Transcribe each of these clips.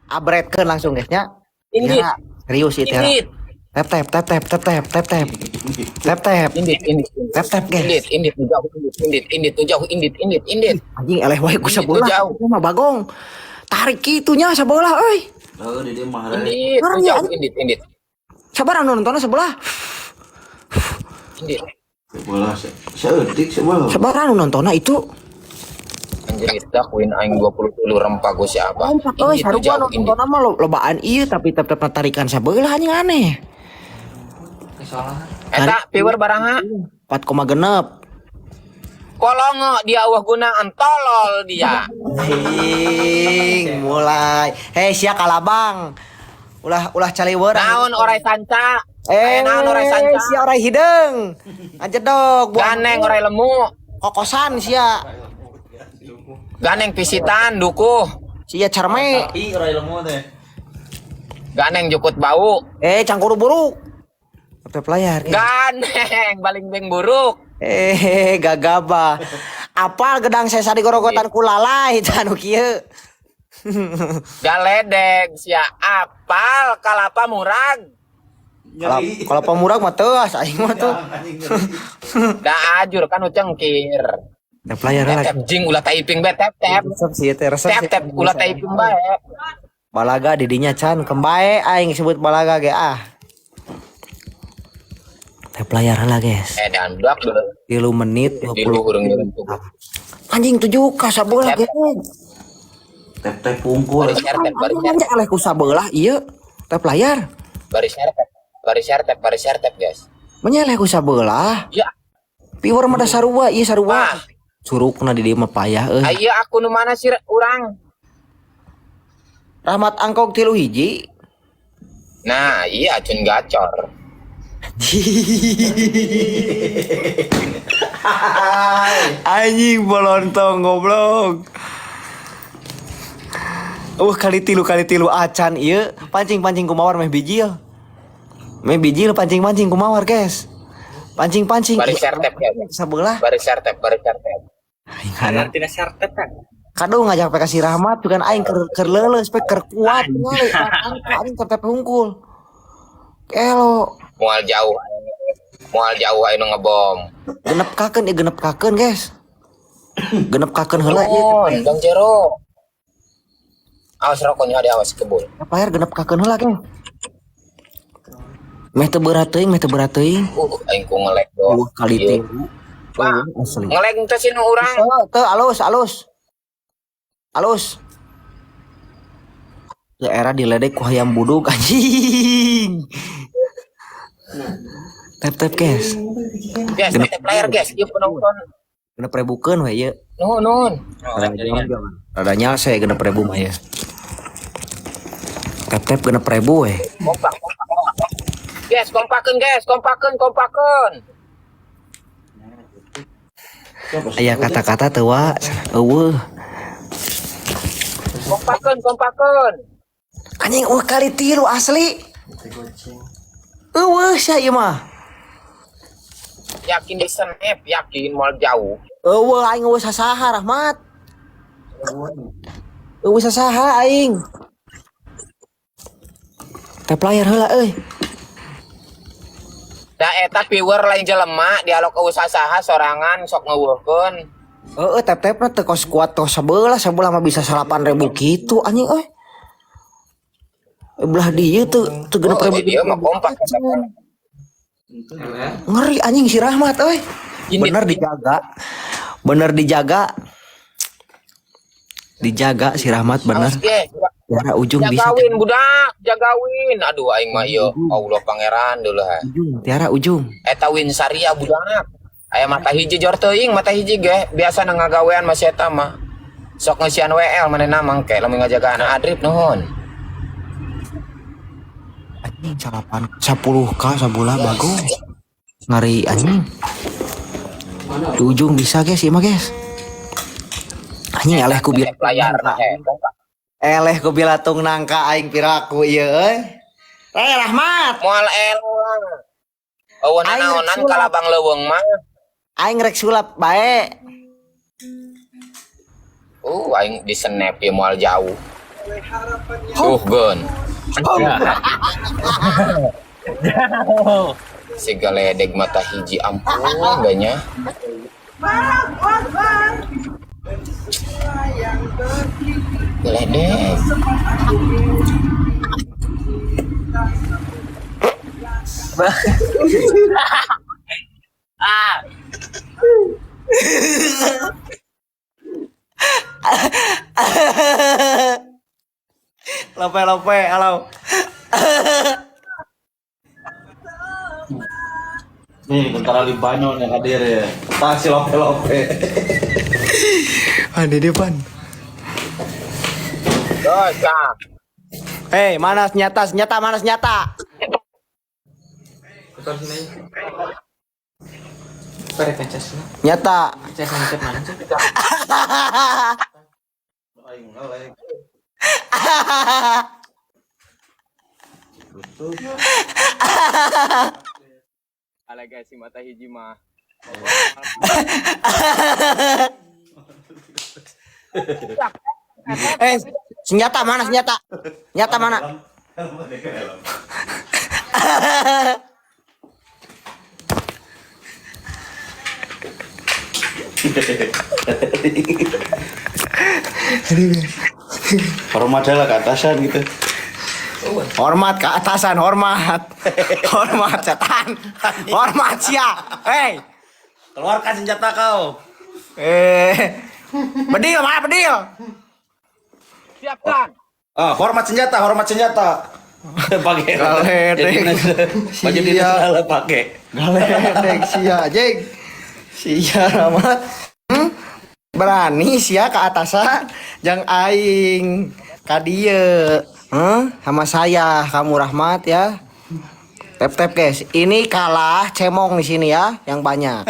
Abretkeun langsung guys nya. Indit. Ya, serius ieu teh. Indit. Tap tap tap tap tap tap tap tap. Tap tap. Indit, indit. Tap tap guys. Indit, indit nu jauh, indit, indit, indit nu jauh, indit, indit, indit. Anjing eleh wae ku Indit, nu sabelah. jauh. Ieu mah bagong. Tarik kitu nya sabelah euy. Oh, di dia mah rek. Indit, nu Ngeri, jauh, anjing. Indit, indit. Sabar anu nontonnya sebelah. Indit. Sebelah seeutik sebelah. Sabar anu nontonnya itu. Anjir dak win aing 20 rempah ku si Abah. Kompak euy, Indit nu sarua jauh, nu indit. nonton mah lobaan ieu tapi tetep tarikan sabelah anjing aneh. Eta viewer barangna. 4,6. Kolongo dia euweuh gunaan, tolol dia. Anjing, mulai. Hei, sia kalabang. Ulah ulah caliweur. Naon orai sanca? Eh, Aya naon orai sanca? Sia orai hideung. Ajedog, buah Ganeng orai lemu. Kokosan sia. Ganeng pisitan dukuh. Sia carme. Tapi orai lemu teh. Ganeng jukut bau. Eh, cangkuru buruk. Tap layar. Ganeng baling beng buruk. Eh, gagabah. Apal gedang sesa digorogotan ku lalai tah anu kieu. Galedeg sia apal kalapa murag. Kalau kalau pemurag mah teuas aing mah tuh. Da ajur kan nu cengkir. Tap layar Tap lagi. tap jing ulah typing bae tap tap. Resep sih teh resep. Tap tap ulah typing bae. Balaga didinya can kembae aing sebut balaga ge ah. Tap layar lah guys. Eh dan budak dulu. 3 menit Di 20. luhur ngirim tuh. Anjing 7K sabelah Tap. guys. Tep tep pungkul. Bari share tap, bari share. Anjing eleh ku sabelah ieu. Tap layar. Bari share tap. Bari share tap, bari share tap guys. Menyeleh ku sabelah. Ya, Viewer mah da sarua ieu sarua. Wah. Curugna di dieu mah payah euy. Ayo aku nu mana sih urang? Rahmat Angkog 31. Nah, iya acun gacor. Anjing bolontong goblok. Kali tilu acan ieu pancing-pancing kumawar meh bijil. Meh bijil pancing-pancing kumawar, guys. Pancing-pancing. Bari share tap guys. Sabelah. Bari share tap, bari share tap. Aing kana. Tina share tap kan. Kado ngajak PK si Rahmat bukan aing keur keur leuleus pe keur kuat we. Angka anjing tep hungkul. Elo Moal jauh. Moal jauh aing nu ngebom. Genep kakeun ieu genep kakeun, guys. Genep kakeun heula ieu. Nuhun, Bang Jero. Awas rokoknya ada, awas kebul. Apa air genep kakeun heula ge. Meh teu berat teuing, meh teu berat teuing. Aing ku ngelek doang. Kali Iya. tilu. Wah, Asli. ngelek teh sih nu urang. Teu, teu alus, alus. Alus. Ya era diledek ku hayam buduk anjing. Tap tap guys. Guys, tap layar guys, ieu penonton. Genep ribukeun we ieu. Nuhun, nuhun. Rada Rada nyalse 6.000 mah ya. Tap tap 6.000 we. Kompak, kompak, kompak. Guys, kompakeun guys, kompakeun, kompakeun. Aya kata-kata teu wa eueuh. Kompakeun, kompakeun. Anjing eueuh kali tilu asli. Eueuh sia ieu mah. Yakin di snap, yakin moal jauh. Eueuh aing eueuh sasaha Rahmat. Eueuh sasaha aing. Tap layar heula euy. Da eta viewer lain jelema, dialog eueuh sasaha sorangan sok ngeuweuhkeun. Heeh, tap tapna teu kos kuat tos sabelah, sabelah mah bisa 8.000 kitu anjing euy. Belah dieu teu teu genep Oh, ribu. dia mah kompak. Ngeri anjing si Rahmat euy. Ini- Bener dijaga. Bener dijaga. Dijaga si Rahmat bener. Awas, guys. Tiara ujung bisa. Jagawin budak, jagawin. Aduh aing mah ieu Allah pangeran dulu ha. Ujung, Tiara ujung. Eta win saria budak. Aya mata hiji jor teuing, mata hiji ge biasa na ngagawean masih eta mah. Sok ngeusian WL manehna mangke lamun ngajagaan Adrip nuhun. Anjing salapan 10K sabulah bagus. Ngeri anjing. Di ujung bisa guys, ieu mah guys. Anjing eleh ku Tap layar eh, kompak. Eleh ku bilatung nangka aing piraku ieu euy. Eh Rahmat, Moal eleh. Eueuh Aing rek nanaonan sulap. Kalabang leuweung mah. Aing rek sulap bae. Aing di snap ieu moal jauh. Tuh gon. Si galedeg mata hiji ampun ganya. Galedeg. Lope lope, halo. Nih, tentara Libanon yang hadir ya. Tah si Lope Lope. Di depan. Terus, Kang. Hei, mana senjata? Senjata mana senjata? Nyata. Aing ngelek. Ala guys, si mata hiji mah. Eh, senjata mana senjata? Senjata mana? Hormat lah ke atasan gitu. Hormat ke atasan, hormat. Hormat setan. Hormat sia. Hei. Keluarkan senjata kau. Eh. Bedil, mana bedil? Siap, Kang. Ah, hormat senjata, hormat senjata. Pakai. Galedek. Baju dinas Siap. pakai. Galedek sia, jeng. Sia rahmat. Hmm? Berani sia ke atasan jang aing ka dieu. Hmm? Sama saya kamu Rahmat ya. Tap tap guys. Ini kalah cemong di sini ya, yang banyak.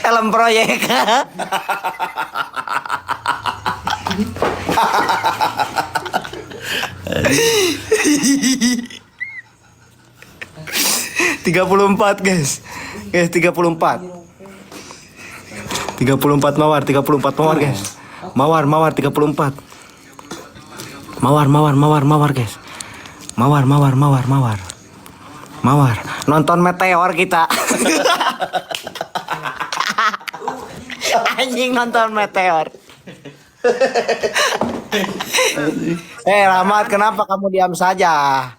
Helm proyek. 34 guys. Guys, 34. 34 mawar, 34 mawar guys. Mawar, mawar 34. Mawar, mawar, mawar, mawar guys. Mawar, mawar, mawar, mawar. Mawar. Nonton meteor kita. Anjing nonton meteor. Eh Rahmat, kenapa kamu diam saja?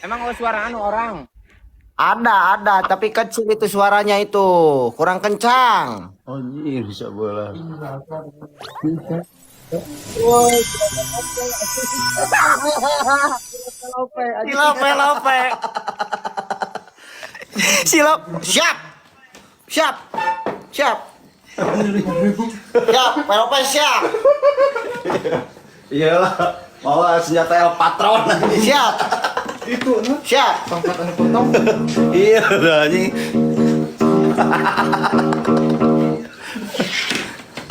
Emang oh suara anu orang. Ada, tapi kecil itu suaranya itu, kurang kencang. Anjir bisa bola. Silope lope. Silop, siap. Siap. Siap. Siap, Pelope siap. Iyalah, bawa senjata El Patron anjing. Siap. Itu siap. Iya udah anjing.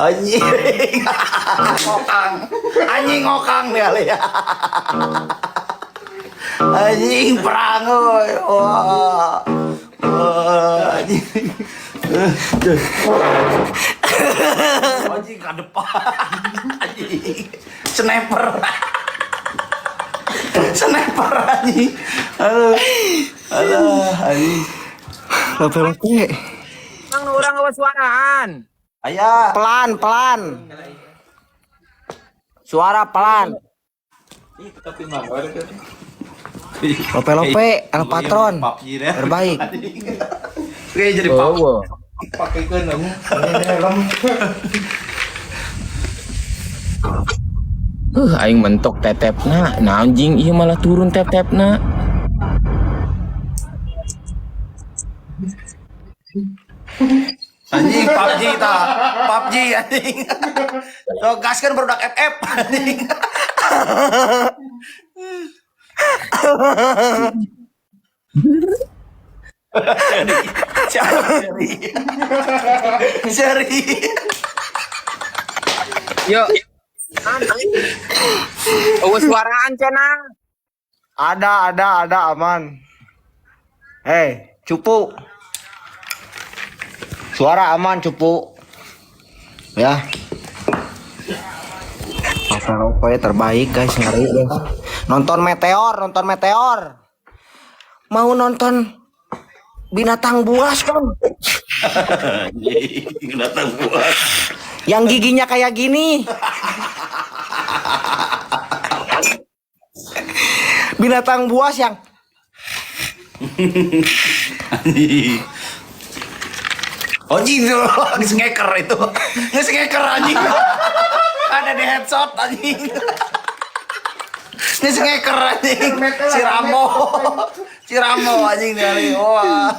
Anjing. Ngokang. Anjing ngokang nih ale ya. Anjing perang euy. Wah. Wah, anjing. Anjing ke depan. Anjing. Sniper. Sniper anjing. Aduh. Aduh, anjing. Lope lope. Emang nu urang eueuh suaraan. Ayah. Pelan, pelan. Suara pelan. Lope lope, El Patron. Terbaik. Oke, jadi PUBG. Oh. Pakai kan kamu. Aing mentok tetepna. Nah anjing ieu malah turun tetepna. Anjing PUBG ta. PUBG anjing. So gaskeun produk FF anjing. Seri. Seri. Yuk. Eueuh suaraan cenah. Ada, aman. Hei, cupu. Suara aman, cupu. Ya. Lope-lope terbaik, guys, ngeri, guys. Nonton meteor, nonton meteor. Mau nonton binatang buas kan? Anjing, datang buat. Yang giginya kayak gini. Binatang buas yang Anjing. Anjing itu geus ngeker itu. Geus ngeker anjing. Ada di headshot anjing. Geus ngeker anjing. Si Ramo. Si Ramo anjing dari. Wah.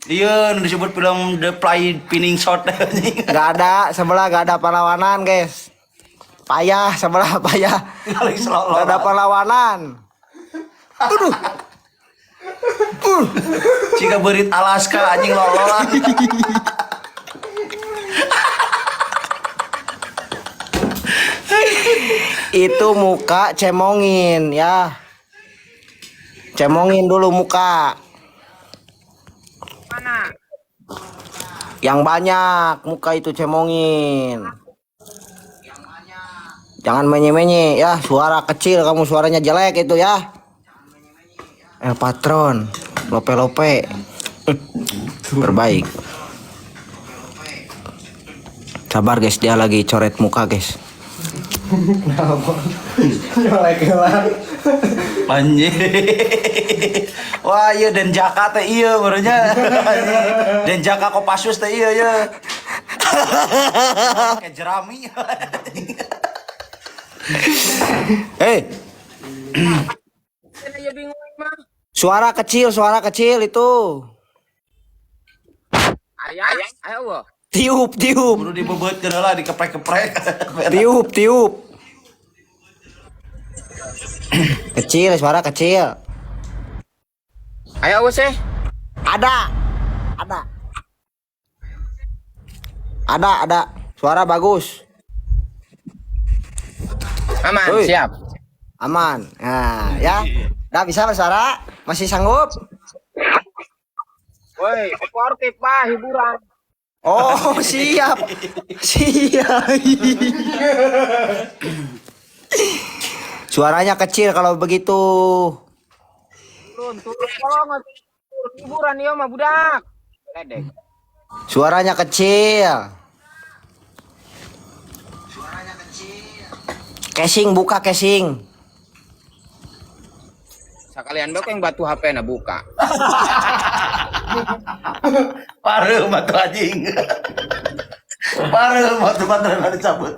Iya, nu disebut film The Fly Pinning Shot anjing. nggak ada sebelah, nggak ada perlawanan, guys. Payah sebelah, payah. Paling selolor. Nggak ada perlawanan. Aduh. Jika berit Alaska anjing lololan. Itu muka cemongin ya. Cemongin dulu muka. Mana? Yang banyak muka itu cemongin. Jangan menye-menye ya, suara kecil kamu, suaranya jelek itu ya. El Patron, lope-lope. Terbaik. Sabar guys, dia lagi coret muka, guys. Nyolek lah. Anjing. Wah, iya Denjaka teh iya barunya. Anjing. Denjaka Kopassus teh iya ya. Kayak jerami. Hei, Ya bingung mah. suara kecil itu. Ayah, ayah wah. Tiup, tiup, Kudu dibebeutkeun heula dikeprek-keprek. tiup, tiup. Kecil, suara kecil. Ayah wah sih. Ada. Ada. Ada, ada. Suara bagus. Aman, Oi. siap. Aman. Nah, ya. Udah bisa bersuara? Masih sanggup? Woi, sportif pak, hiburan. Oh, siap. Siap. Suaranya kecil kalau begitu. Turun, turun, tolong, turun. Hiburan iya mah budak. Ledek. Suaranya kecil. Casing, buka casing. Sekalian bae yang batu HP na buka. Pareuh batu anjing. Pareuh batu baterai dicabut.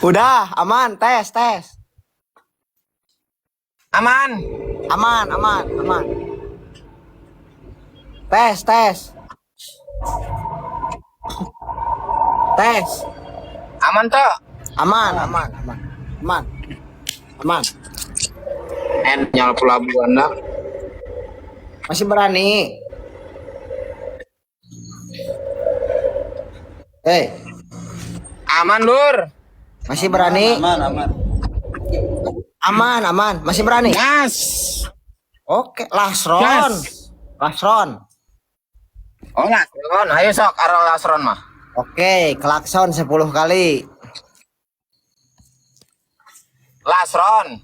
Udah, aman, tes, tes. Aman. Aman, aman, aman. Tes, tes. Tes. Aman tuh. Aman, aman, aman. Aman. Aman. En nyal pelabuhan dah. Masih berani. Hei, Aman, Lur. masih berani? Aman, aman. Aman, aman. Masih berani? Gas. Oke, Lasron. Gas. Lasron. Oh, lasron. Ayo sok arah lasron mah. Oke, klakson 10 kali. Lasron.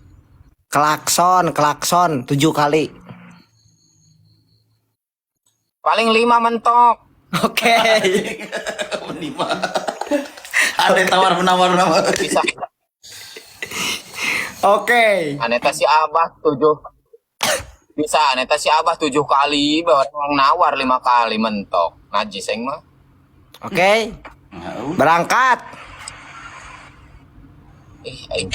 Klakson, klakson 7 kali. Paling 5 mentok. Oke. Lima. Ada yang tawar menawar nama. Bisa. Oke. Aneta si Abah 7. Bisa aneta si Abah 7 kali, orang nawar 5 kali mentok. Najis aing mah. Oke. Berangkat. Ih, aing.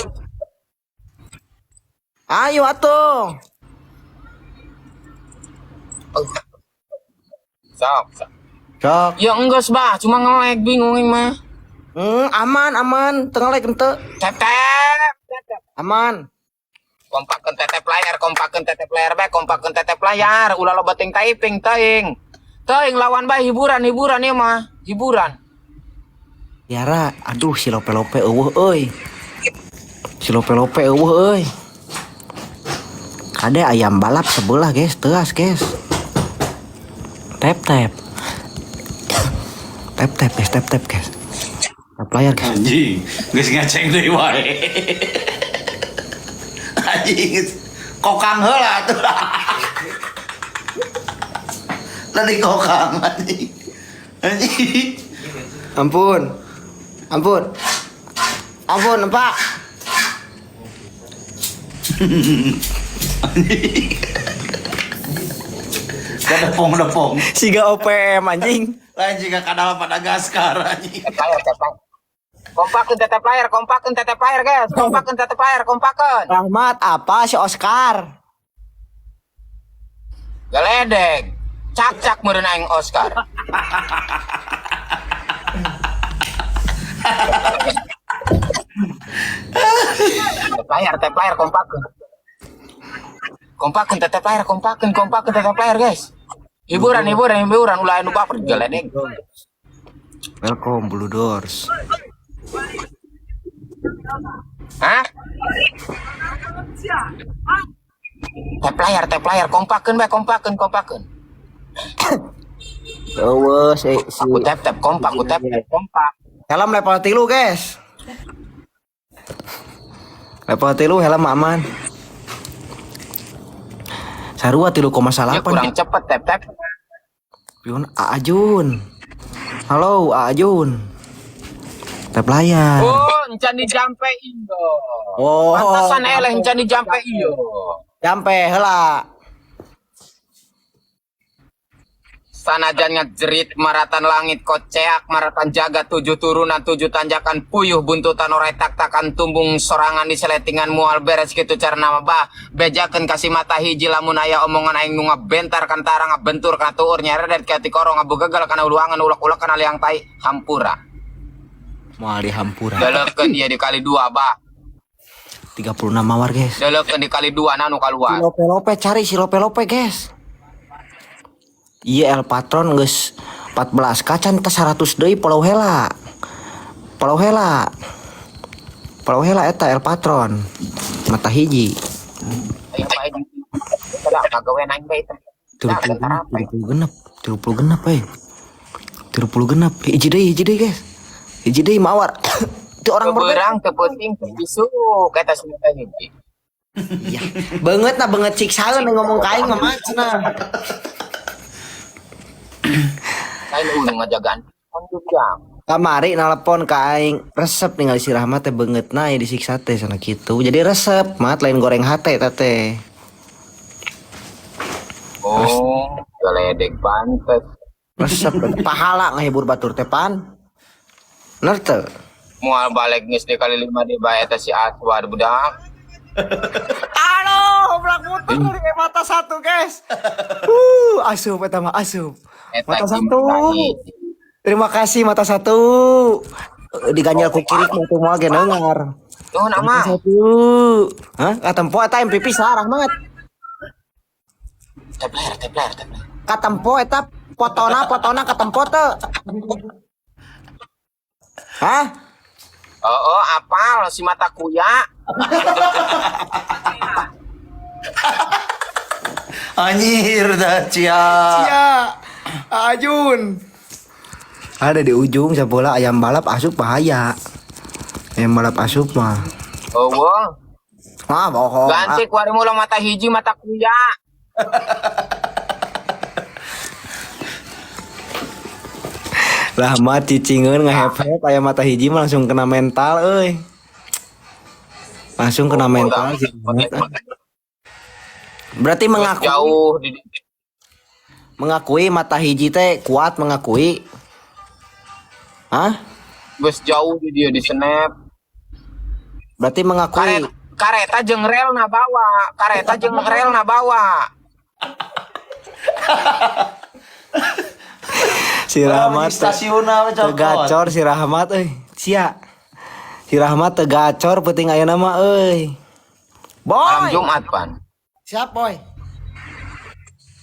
Ayo atuh. Oh. Sok. Sok. Ya enggak, Bah, cuma nge-lag bingung aing mah. Aman, aman. Tengah lek ente. Tetep. Tetep. Aman. Kompakeun tetep layar, kompakeun tetep layar bae, kompakeun tetep layar. Ulah loba ting typing teuing. Teuing lawan bae hiburan, hiburan ieu mah, hiburan. Tiara, aduh si lope-lope eueuh euy. Si lope-lope eueuh euy. Kade ayam balap sebelah, guys, teas, guys. Tap tap. Tap tap, guys, tap tap, guys. Tap layar, guys. Anjing, geus ngeceng deui wae. Anjing, kokang heula tuh. Tadi kokang anjing. Anjing. Ampun. Ampun. Ampun, Pak. Anjing. Kadepong-depong. Siga OPM anjing. Lain jika kadal Madagaskar anjing. Tap layar, tap layar. Kompakeun tetep layar, kompakeun tetep layar, guys. Kompakeun tetep layar, kompakeun. Rahmat apa si Oscar? Geledek. Cak-cak meureun aing Oscar. Tap layar, kompakeun. Kompakeun tetep layar, kompakeun, kompakeun tetep layar, guys. Hiburan, hiburan, hiburan, ulah anu baper geledek. Welcome Blue Doors. Hah? Tap layar, kompakeun bae, kompakeun, kompakeun. Eueuh si si Aku tap tap kompak, aku tap tap kompak. Helm level 3, guys. Level 3 helm aman. Sarua Ya 3,8. kurang cepet tap tap. Piun Ajun. Halo Ajun. Tap layar. Oh, encan dijampe iyo. Oh. Pantesan eleh encan dijampe iyo. Jampe heula. Sanajan ngejerit maratan langit koceak maratan jagat tujuh turunan tujuh tanjakan puyuh buntutan orai tak-takan tumbung sorangan di seletingan mual beres gitu cara nama bah bejakeun kasih mata hiji lamun aya omongan aing nu ngabentar kantara ngabentur kana tuur nyeredet ka tikoro ngabugegal kana uluangan ulek-ulek kana liang tai hampura. Moal dihampura. Deleukeun ieu dikali dua bah. 36 mawar, guys. Deleukeun dikali dua nanu Si kaluar. Lope Lope cari si Lope Lope, guys. Iya El Patron geus 14 kacan teh 100 deui follow heula. Follow heula. Follow heula eta El Patron. Mata hiji. Aing bae kagawean aing bae teh. 30 genep, 30 genep, 30 genep euy. 30 genep. Hiji deui, guys. Hiji deui mawar. Itu orang berbeda. Beurang teu peuting teu isuk eta si mata hiji. Iya. Beungeut na beungeut siksaeun ngomong ka aing mah mah cenah. Lain ulun ngajagaan. Kan juga. Kamari nelpon ka aing resep ningali si Rahmat teh beungeutna aya disiksa teh sana kitu. Jadi resep mat lain goreng hate eta teh. Oh, geledek pantes. Resep pahala ngahibur batur teh pan. Bener teu? Moal balik geus dikali lima di bae eta si Aswad budak. Aduh, belak muter dari mata satu, guys. Asup eta mah asup. Eta Mata si satu. mata hiji. Terima kasih mata satu. Diganjal ku kiri mah teu moal ge neungar. Nuhun Mata amang. satu. Hah? Katempo eta MVP saha Rahmat? Tap layar, tap layar, tap layar. Katempo eta potona potona katempo teu. Hah? Oh, apal si mata kuya. Anjir dah cia. Cia, Ajun. Ada di ujung sebelah ayam balap asup bahaya. Ayam balap asup mah. Oh, wong. Ah, bohong. Ganti kuari mula mata hiji mata kuya. Rahmat cicingeun ngehep-hep ayam mata hiji mah langsung kena mental euy. Langsung kena mental sih. Berarti mengakui Jauh di mengakui mata hiji teh kuat mengakui. Hah? geus jauh di dia di snap. Berarti mengakui. Karet, kareta jeung rel na bawa, kareta jeung rel na bawa. Si Rahmat Di stasiun apa teu cokot. gacor si Rahmat euy. Sia. Si Rahmat teu gacor penting ayeuna mah euy. Malam Boy. Jumat pan. Siap, boy.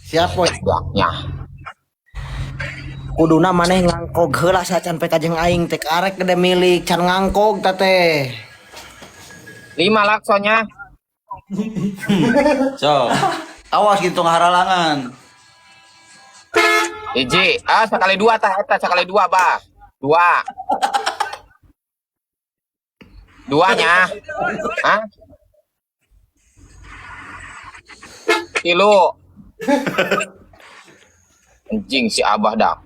Siap, boy. Budaknya. Kuduna maneh ngangkog heula sacan pek jeung aing teh karek gede milik can ngangkog ta teh. 5 laksonya. So, awas gitu ngaharalangan. Hiji, ah sekali dua tah eta sekali dua, Bah. Dua. Duanya. Hah? 3. Anjing si Abah dah.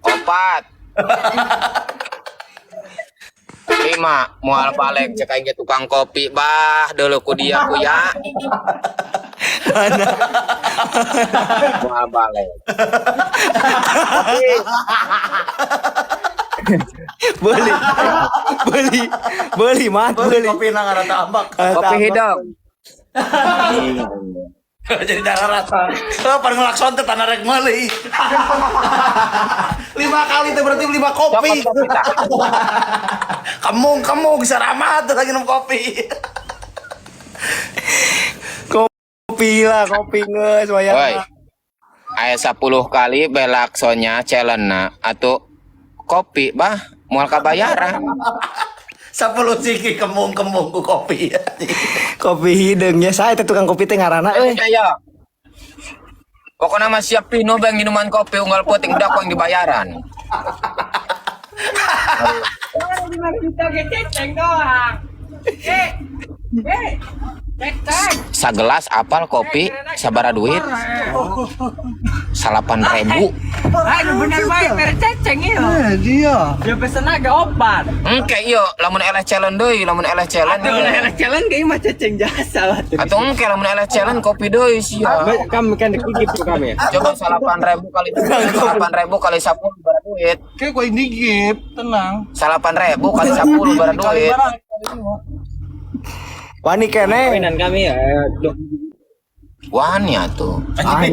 4. 5 moal balik cek aing ge tukang kopi bah deuleu ku dia ku ya. Moal balik. Beli. Beli. Beli mat, Beli beli. kopi nang rata ambak. Kopi hidung. Jadi darah rata. Oh, pada ngelakson teh tanah rek meuli. 5 kali teh berarti 5 kopi. Cokot kopi tah. Kemung kemung saramat tuh lagi minum kopi. Kopi lah, kopi geus Woi. wayahna. Aya 10 kali belaksonya challenge na atau kopi bah moal kabayaran. 10 siki kemung kemung ku kopi. Kopi hideung nya saya teh tukang kopi teh ngaranna euy. Ya. Pokoknya mah siap pino bang minuman kopi unggal puting udah yang dibayaran. 5 juta ge ceceng doang. Eh, eh, ceceng. Sagelas apal kopi sabara duit 8.000. Aduh bener baik, mere ceceng iya. Dia. Ya pesen agak obat. Engke iya lamun eleh challenge deui, lamun eleh challenge. Aduh, eleh challenge ge mah ceceng jasa lah. Atau engke lamun eleh challenge kopi deui sia. Kami kan dikikip tuh kami ya. Coba 8.000 kali 8.000 kali 10 bara duit. Kayak gue ini gip, tenang. 8.000 kali 10 bara duit. Wani keneh. Mainan kami ya. Wani atuh. Ah,